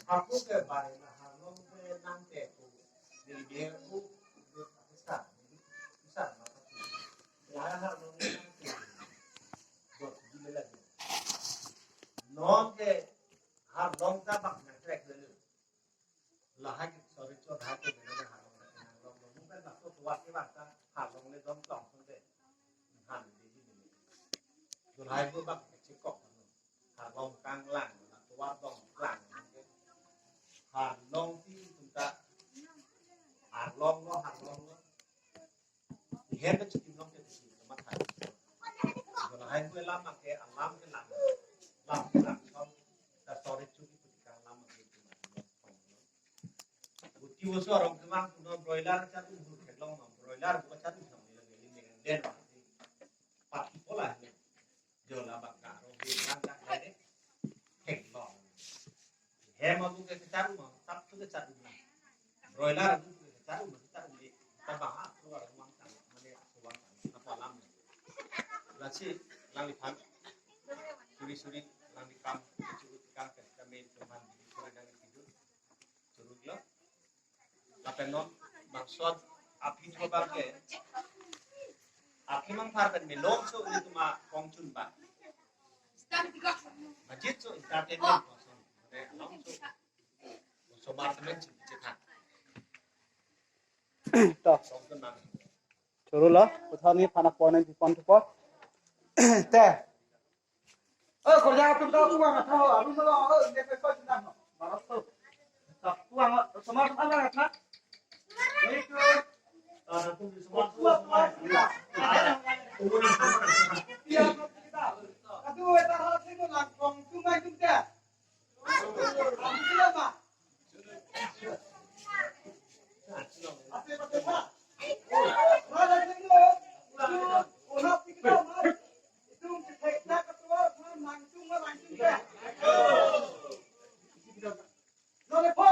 Aku ke bai na halong ke nang te ku ni dia ku bisa bisa la halong nang te dot di lagi non ke har long ta bak na trek le la ha ki sorry cho ha ke ne ha long na long long mu ben bak to wa ke ba ta ha long le dom tong son de han di di ni do lai bu bak ke chi kok ha long kang lang la to wa dong lang hàn long thì chúng ta hàn long nó hàn long nó thì hết nó chỉ tìm long cái gì nó mất thầy rồi là hai mươi lăm mà cái ăn lăm cái làm làm cái làm xong ta so với chú cái càng lắm mà cái cái বছর রংমান কোনো broiler চালু খেলং broiler buka চালু sang ni lagi ni den pati pola ni jola baka ro bi kan tak de khek long he ma bu ke charu ma tap tu ke charu na broiler bu ke charu ma charu ni ta ba ha tu ra mang tang mane suwang na pa lam lachi lang li phan suri suri lang li kam chu kam ke kami tuhan di suri lang tidur churuglo lapenon maksud aphi thoba ke aphi mang phar ben melong so ni tuma kongchun ba majid so entertainment koson mane long so sobar temen chi tha তো song na চৰুল উঠনি ফানা পোৱা নাই বিপন থোপত তে অ কৰিয়া তুমি তো পুৱা মাথা আৰু ন নে কৈ না মাৰত তো পুৱা সমাজ ভালো না এইটো পুৱা পুৱা Aduh, eta hal sing langkong cuma itu teh. Aku mah. Ate pate pa. Wala sing ona pikna ma. Itu thekna katwa langtung ma langtung teh. Nole po.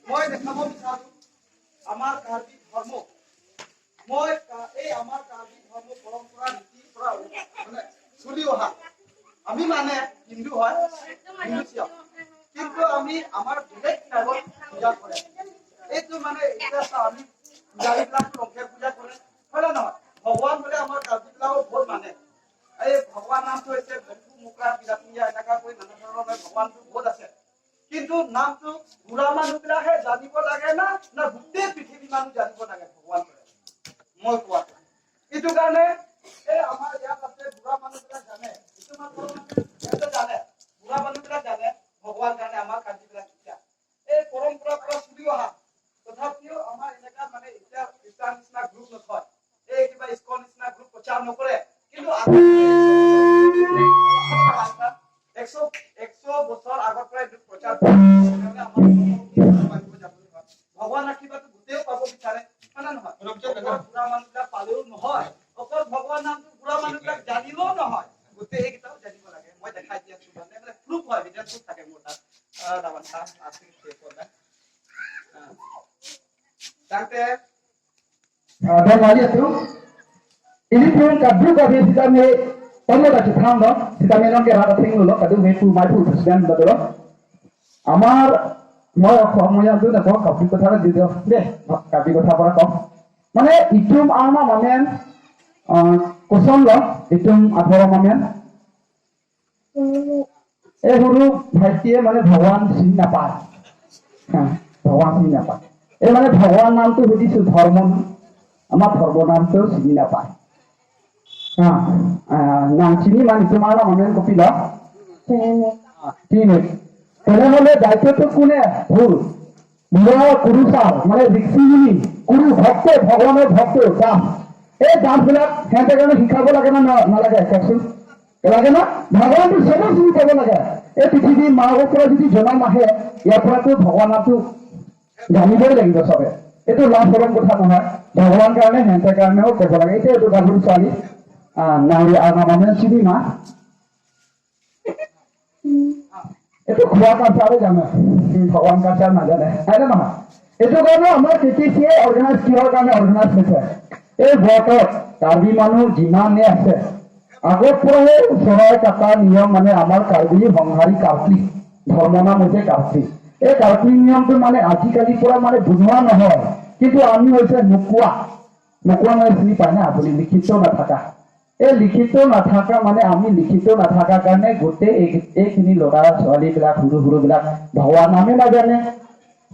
মই দেখাব বিচাৰো আমাৰ কাৰ্বি ধৰ্ম, মই এই আমাৰ কাৰ্বি ধৰ্ম পৰম্পৰা ৰীতিৰ পৰা মানে চলি অহা। আমি মানে হিন্দু হয়, হিন্দু, কিন্তু আমি আমাৰ বেলেগ ট্ৰাইবত পূজা কৰে। এইটো মানে এতিয়া চাওঁ, আমি পূজাৰীবিলাক ৰংঘে পূজা কৰে, হয় নে নহয়? ভগৱান বোলে আমাৰ কাৰ্বিবিলাকো বহুত মানে এই ভগৱান নামটো হৈছে বন্ধু মুকা কিবা এনেকুৱা কৰি নানা ধৰণৰ ভগৱানটো বহুত আছে। কিন্তু নামটো বুঢ়া মানুহবিলাকে জানিব লাগে না না গোটেই পৃথিৱী মানুহ জানিব লাগে ভগৱান? মই কোৱাটো এইটো কাৰণে এই আমাৰ ইয়াত আছে বুঢ়া মানুহবিলাক জানে, কিছুমান সিহঁতে জানে, বুঢ়া মানুহবিলাক জানে ভগৱান কাৰণে আমাৰ কাৰ্বিবিলাক এতিয়া এই পৰম্পৰাৰ পৰা চলি অহা। তথাপিও আমাৰ এনেকা মানে এতিয়া খ্ৰীষ্টান নিচিনা গ্ৰুপ নথয়, এই কিবা ইস্কন নিচিনা গ্ৰুপ প্ৰচাৰ নকৰে। কিন্তু 100 100 বছৰ আগৰ পৰা এইটো প্ৰচাৰ, তেনেহ'লে আমাৰ ভগৱান আশীৰ্বাদটো গোটেইও পাব বিচাৰে, হয় নে নহয়? বুঢ়া মানুহবিলাক পালেও নহয়, অকল ভগৱান নামটো বুঢ়া মানুহবিলাক জানিলেও নহয়, গোটেই এইকেইটাও জানিব লাগে। মই দেখাই দি আছো, মানে মানে প্ৰুফ হয়, ভিডিঅ' প্ৰুফ থাকে মোৰ তাত। তাতে ধন্যবাদ আছো। Ini pun kadu kami sikami tomo da chithang no sikami non ke rata thing lo kadu me pu mai pu president badalo আমাৰ মই অসমীয়া নকওঁ, কাবি কথা দি দিয়ক দেই, কাবি কথা পৰা কওঁ। মানে ইতুম আৰমা মানে কুচন ল ইতুম 18 মানে এই সৰু ভাইটিয়ে মানে ভগৱান চিনি নাপায়, ভগৱান চিনি নাপায়। এই মানে ভগৱান নামটো সুধিছো, ধৰ্ম, আমাৰ ধৰ্ম নামটো চিনি নাপায়। নাম চিনি মানে তোমাৰ মানে কপিল চিনি। তেনেহলে দায়িত্বটো কোনে ভুল? বুঢ়া কুৰুচাৰ মানে ঋষিমুনি গুৰু ভক্ত, ভগৱানৰ ভক্ত দাস, এই দাসবিলাক সিহঁতে কাৰণে শিকাব লাগে না নালাগে কওকচোন? লাগে না? ভগৱানটো চবে চিনি পাব লাগে। এই পৃথিৱীৰ মাকৰ পৰা যদি জনম আহে, ইয়াৰ পৰাতো ভগৱানটো জানিবই লাগিব চবে। এইটো লাজ গৰম কথা নহয়, ভগৱান কাৰণে, সিহঁতৰ কাৰণেও ক'ব লাগে। এতিয়া এইটো গাভৰু ছোৱালী নাউৰী মানুহে চিনি মা এইটো খোৱা কালচাৰে জানে, ভগৱান কালচাৰ নাজানে, হয়নে নহয়? এইটো কাৰণে আমাৰ কে কে চিয়ে অৰ্গেনাইজ, কিহৰ কাৰণে অৰ্গেনাইজ হৈছে? এই ব্ৰতত কাৰ্বি মানুহ যিমানে আছে, আগৰ পৰাই চৰাই কটা নিয়ম, মানে আমাৰ কাৰ্বি সংহাৰী কাৰ্বি ধৰ্ম নাম হৈছে কাৰ্বি। এই কাৰ্বি নিয়মটো মানে আজিকালিৰ পৰা মানে বুজোৱা নহয়, কিন্তু আমি হৈছে নোকোৱা। নোকোৱা মানে চিনি পায় না আপুনি? লিখিত নাথাকা। এই লিখিত নাথাকা মানে আমি লিখিত নাথাকাৰ কাৰণে গোটেই এইখিনি ল'ৰা ছোৱালীবিলাক, সৰু সৰুবিলাক ভগৱান নামে নাজানে,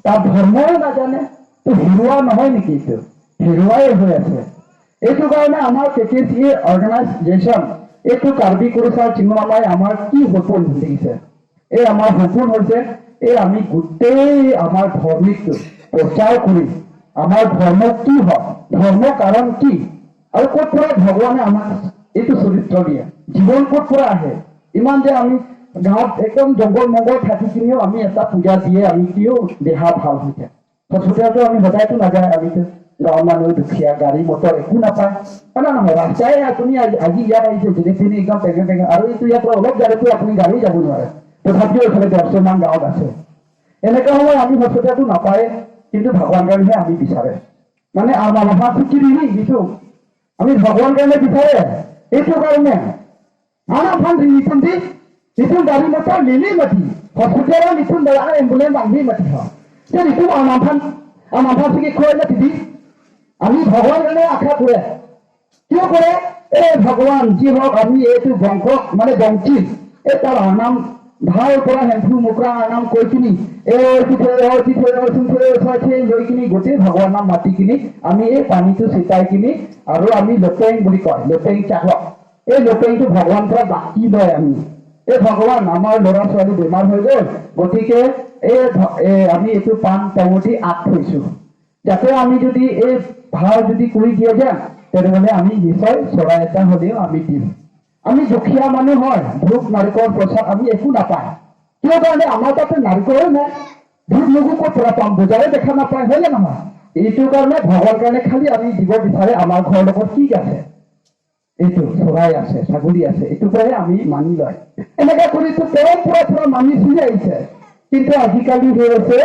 তাৰ ধৰ্মও নাজানে। তো হেৰুৱা নহয় নেকি? এইটো হেৰুৱাই হৈ আছে। এইটো কাৰণে আমাৰ কে কে চি অৰ্গেনাইজেশ্যন, এইটো কাৰ্বি কুৰুচা চিংমামাই আমাৰ কি সপোন দেখিছে? এই আমাৰ সপোন হৈছে, এই আমি গোটেই আমাৰ ধৰ্মিকটো প্ৰচাৰ কৰিম। আমাৰ ধৰ্ম কি হয়, ধৰ্ম কাৰণ কি, আৰু ক'ত পৰা ভগৱানে আমাক এইটো চৰিত্ৰ দিয়ে, জীৱন ক'ত পৰা আহে। ইমান যে আমি গাঁৱত একদম জংঘল মংগল থাকি কিনেও আমি এটা পূজা দিয়ে, আমি কিয় দেহা ভাল হৈ যায়? হস্পিটেলতো আমি সদায়তো নাযায়। আমিতো গাঁৱৰ মানুহ, দুখীয়া, গাড়ী মটৰ একো নাপায়, হয় নে নহয়? ৰাস্তাই আপুনি আজি ইয়াত আহিছে, যেনে তেনে একদম টেঙে টেঙে, আৰু এইটো ইয়াৰ পৰা অলপ গাড়ীতো আপুনি গাড়ী যাব নোৱাৰে। তথাপিও এইফালে 10মান গাঁৱত আছে। এনেকুৱা সময় আমি হস্পিটেলটো নাপায়, কিন্তু ভগৱান কাৰণেহে আমি বিচাৰে। মানে আমাৰ ভাষা শিকি যিটো আমি ভগৱান কাৰণে বিচাৰে। এইটো কাৰণে আনা ফান নিতুন দি নিতুন গাড়ী মটৰ লিলি মাতি হস্পিটেলৰ নিতুন দৰা এম্বুলেন্স বান্ধি মাতি হয়। নিতুন আমাৰ ফান শিকি খুৱাই মাতি দি আমি ভগৱান কাৰণে আশা কৰে। কিয় কৰে? এই ভগৱান যি হওক, আমি এইটো বংশক মানে বংশী, এই তাৰ নাম ভাল পৰা হেম্ফু মুকৰা নাম কৈ কিনি এই লৈ কিনি গোটেই ভগৱান নাম মাতি কিনি আমি এই পানীটো ছিটাই কিনি, আৰু আমি লটেং বুলি কয়, লটেং চাহক, এই লটেংটো ভগৱান পৰা বাকি লয় আমি। এই ভগৱান, আমাৰ ল'ৰা ছোৱালী বেমাৰ হৈ গ'ল, গতিকে এই আমি এইটো পাণ তামোল আগ থৈছো, যাতে আমি যদি এই ভাল যদি কৰি দিয়ে যেন, তেনেহ'লে আমি নিশ্চয় চৰাই এটা হ'লেও আমি দিম। আমি দুখীয়া মানুহ হয়, ধূপ নাৰিকল প্ৰসাদ আমি একো নাপায়। কিয় কাৰণে? আমাৰ তাতে নাৰিকলো নাই, ধূপ মগু ক'ত পৰা পাম? বজাৰে দেখা নাপায়, হয়নে নহয়? এইটো কাৰণে ভগৱান কাৰণে খালি আমি দিব বিচাৰে। আমাৰ ঘৰৰ লগত কি আছে? এইটো চৰাই আছে, ছাগলী আছে, এইটো পৰাই আমি মানি লয়। এনেকা কৰিতো পৰম্পৰা পুৰা মানি চলি আহিছে। কিন্তু আজিকালি হৈ আছে,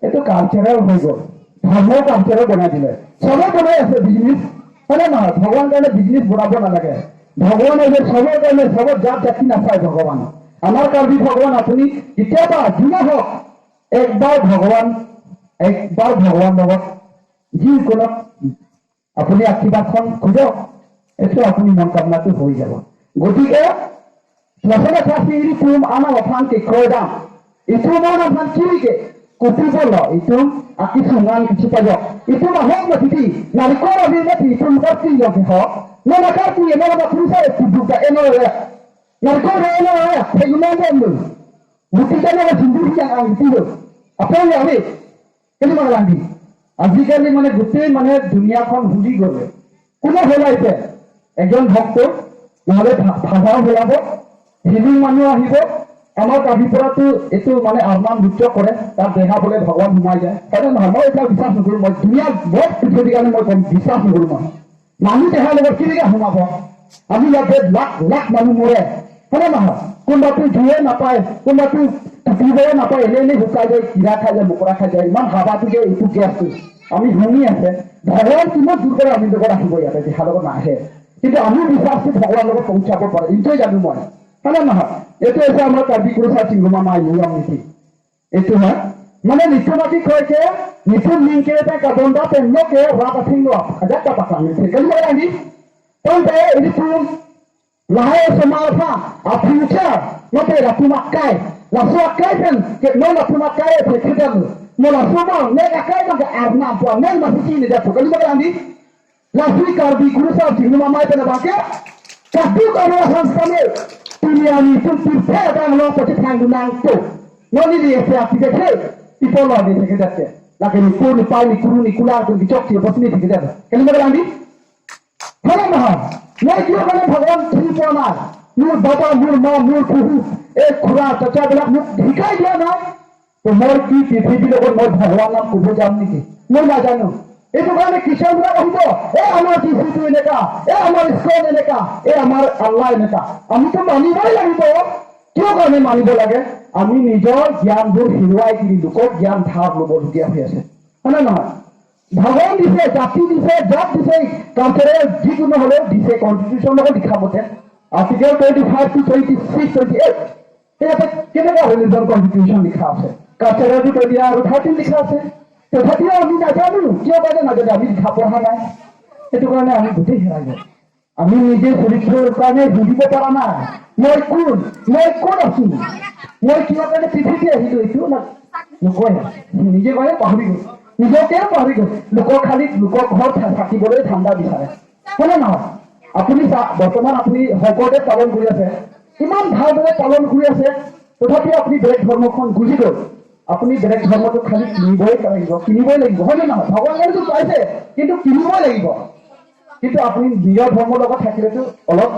এইটো কালচাৰেল হৈ গ'ল, ধৰ্ম কালচাৰেল বনাই দিলে। চবে বনাই আছে বিজনেছ, হয়নে নহয়? ভগৱান কাৰণে বিজনেছ বনাব নালাগে। ভগৱান হৈছে চবৰ কাৰণে, চবৰ জাত জাতি নাচায় ভগৱান। আমাৰ কাৰ্বি ভগৱান, আপুনি কেতিয়াবা যোনে হওক, একবাৰ ভগৱান লগত যিকোনো আপুনি আশীৰ্বাদখন খোজক, এইটো আপুনি মন কামনাটো হৈ যাব। গতিকে Lasana kasi itu ana wafan ke koda. Itu mana fan kiri ke kutu bolo itu aki sungan ke cipajo. Itu mah hok mati di. Nari kora bi mati itu mati yo ke ho. Nona kartu ye nona kurusa e kuduka eno ya. Nari kora eno ya. Pegumang mu. Muti kana wa sinduri yang ang itu. Apa yang ni? কেনেকুৱা লাগি আজিকালি মানে গোটেই মানে দুনিয়াখন ঘূৰি গ'লে কোনে সলাইছে? এজন ভক্ত নহ'লে ভাষাও সলাব, হিন্দু মানুহ আহিব। আমাৰ কাৰ্বি পৰাতো এইটো মানে আৰমান নৃত্য কৰে, তাত দেখা বোলে ভগৱান সোমাই যায়, হয়নে নহয়? মই এইবিলাক বিশ্বাস নকৰোঁ। মই দুনীয়া বহুত পৃথিৱীৰ কাৰণে মই কম, বিশ্বাস নকৰোঁ মই। মানুহ দেহাৰ লগত কেনেকে সোমাব? আমি ইয়াতে লাখ লাখ মানুহ মৰে, হয়নে নহয়? কোনোবাটো জুয়ে নাপায়, কোনোবাটো টুপিবও নাপায়, এনেই এনেই শুকাই যায়, কীৰা খাই যায়, মকৰা খাই যায়। ইমান হাৱাটো যে এইটো গেছটো আমি শুনি আছে, ভগৱান কিমান দূৰ পৰা আমি লগত আহিব? ইয়াতে দেহাৰ লগত নাহে। কিন্তু আমি বিশ্বাসটো ভগৱানৰ লগত পहुঁচাব পাৰে, এইটোৱে জানো মই, হয়নে নহয়? এইটো হৈছে আমাৰ কাৰ্বি কুৰুচা চিংগুমা মা নিয়ম নীতি। এইটো হয় মানে নিতু মাটি কয় যে নিতু লিংকে এটা কাবন্দা পেন্নকে রাত আথিং হাজার টাকা পাকাং কেন আনি তন্তে এইটো lahai semasa a future no te la pumakai la suakai pen ke no la pumakai pe kidan no la suma ne akai ma arna po ne ma siki ne da po kali ba andi la sui karbi guru sahib jignu ma mai pe na ba ke katu karo সংস্থানে তুমি আমি তুমি ফে দাং লো পতি থাং nang to no ni ni se api ke ipo lo ni থেকে যাচ্ছে লাগে ni ku ni pai ni kuru ni kula ni chok ti bos ni থেকে যাবে কেন ba andi হয় নহয়? মই কিয় কাৰণে ভগৱান চিনি পোৱা নাই? মোৰ বাবা, মোৰ মা, মোৰ ফুহু, এই খুৰা চাচাবিলাক মোক শিকাই দিয়া নাই। তো মই কি পৃথিৱীৰ লগত মই ভগৱান নাম ক'ব যাম নেকি? মই নাজানো। এইটো কাৰণে খ্ৰীষ্টানবিলাক আহিব, এই আমাৰ যীশুটো এনেকা, এই আমাৰ ঈশ্বৰ এনেকা, এই আমাৰ আল্লাহ এনেকা। আমিতো মানিবই লাগিব। কিয় কাৰণে মানিব লাগে? আমি নিজৰ জ্ঞানবোৰ হেৰুৱাই কিনি লোকক জ্ঞান ধাৰ ল'বলগীয়া হৈ আছে, হয়নে নহয়? ভগৱান দিছে, জাতি দিছে, জাত দিছে, কালচাৰেল যিকোনো হ'লেও দিছে, কনষ্টিটিউশ্যন লগত লিখা মতে আৰ্টিকেল 25 টু 26, 28, ইয়াতে কেনেকুৱা ৰিলিজন কনষ্টিটিউশ্যন লিখা আছে? কালচাৰেলটো 20 আৰু 13 লিখা আছে। তথাপিও আমি নাজানো। কিয় কাৰণে নাজানো? আমি লিখা পঢ়া নাই। সেইটো কাৰণে আমি গোটেই হেৰাই গ'ল। আমি নিজে চৰিত্ৰৰ কাৰণে বুজিব পৰা নাই, মই কোন, মই ক'ত আছো, মই কিয় কাৰণে পৃথিৱী আহিলো, এইটো নকয়। নিজে কয় পাহৰি গ'ল, নিজকে পাহৰি গ'ল। লোকৰ খালী লোকৰ ঘৰত থাকিবলৈ ঠাণ্ডা বিচাৰে, হয়নে নহয়? আপুনি বৰ্তমান আপুনি শংকৰদেৱ পালন কৰি আছে, ইমান ভালদৰে পালন কৰি আছে, তথাপিও আপুনি বেলেগ ধৰ্মখন গুচি গ'ল। আপুনি বেলেগ ধৰ্মটো খালি কিনিবই লাগিব, কিনিবই লাগিব, হয়নে নহয়? ভগৱানেতো পাইছে, কিন্তু কিনিবই লাগিব। কিন্তু আপুনি নিজৰ ধৰ্মৰ লগত থাকিলেতো অলপ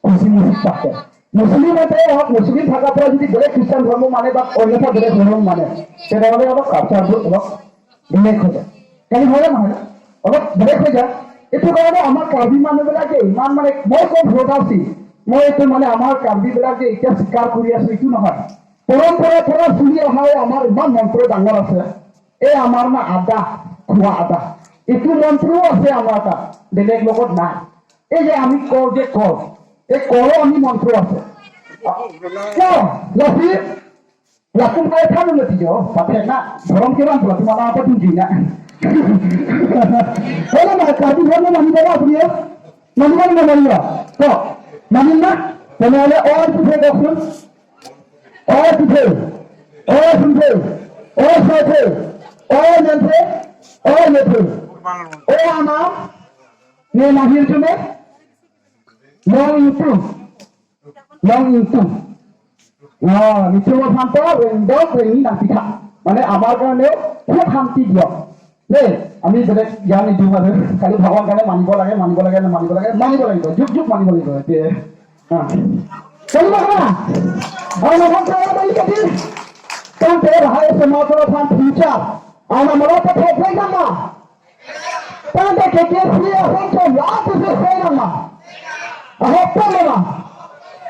খুচি মুচি থাকে। মুছলিমতে হওক, মুছলিম থকাৰ পৰা যদি বেলেগ খ্ৰীষ্টান ধৰ্ম মানে বা অন্যথা বেলেগ ধৰ্ম মানে, তেনেহ'লে অলপ কালচাৰবোৰ অলপ বেলেগ হৈ যায়। কেনে হয় নহয়, অলপ বেলেগ হৈ যায়। এইটো কাৰণে আমাৰ কাৰ্বি মানুহবিলাকে ইমান মানে মই কম ভোটাছি, মই এইটো মানে আমাৰ কাৰ্বিবিলাক যে এতিয়া স্বীকাৰ কৰি আছো, এইটো নহয়। পৰম্পৰাৰ পৰা চলি অহা আমাৰ ইমান মন্ত্ৰ ডাঙৰ আছে। এই আমাৰ না আদা খোৱা আদা, এইটো মন্ত্ৰও আছে আমাৰ তাত, বেলেগ লগত নাই। এই যে আমি কওঁ যে কল, এই কলো আমি মন্ত্ৰ আছে। Lasi, lakum kaya thanu na tiyo, pathe na, ধৰম কিমান পোলা, তোমাৰ apa tunji na. Wala na, Karbi ধৰ্ম মানিব না আপুনি? মানিব নে নামানিব? কওক, মানিম না? তেনেহ'লে অ পিঠে কওকচোন। অ পিঠে, অ শুনছে, অ ছয়ঠে, অ নেথে, অ নেথে, অ আনাম, নে নাহিৰ জনে, লং ইউটু, লং ইউটু। মানে আমাৰ কাৰণেও খুব শান্তি দিয়ক দেই। আমি বেলেগ জ্ঞান নিদিওঁ আৰু খালি ভগৱান কাৰণে মানিব লাগে, মানিব লাগে, মানিব লাগে, মানিব লাগিব, যুগ যুগ মানিব লাগিব।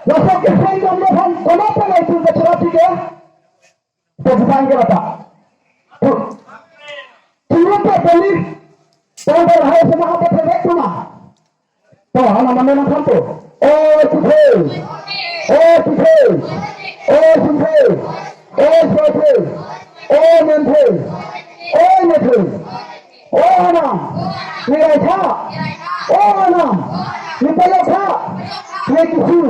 Rasok keseng gamlehan kenapa na itu bercerita tiga? Perbuatan ke apa? Turun ke beli, tahun berhai semua apa terbaik tu mah. Toh, anak mana nak sampo? Oh, sute, oh sute, oh sute, oh sute, oh mente, oh mente, oh anak, nilai tha, oh anak, nilai tha, nilai kisu.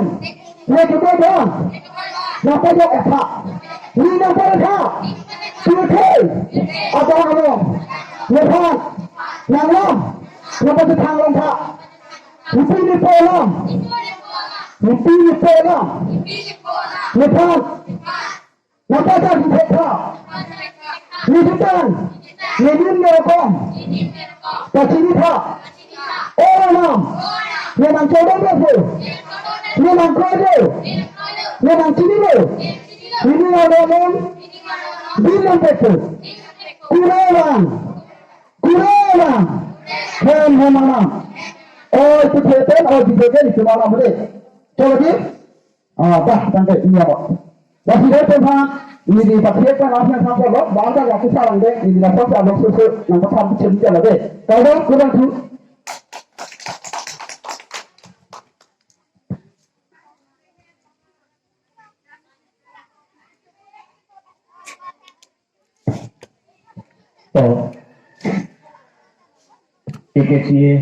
তো KKCA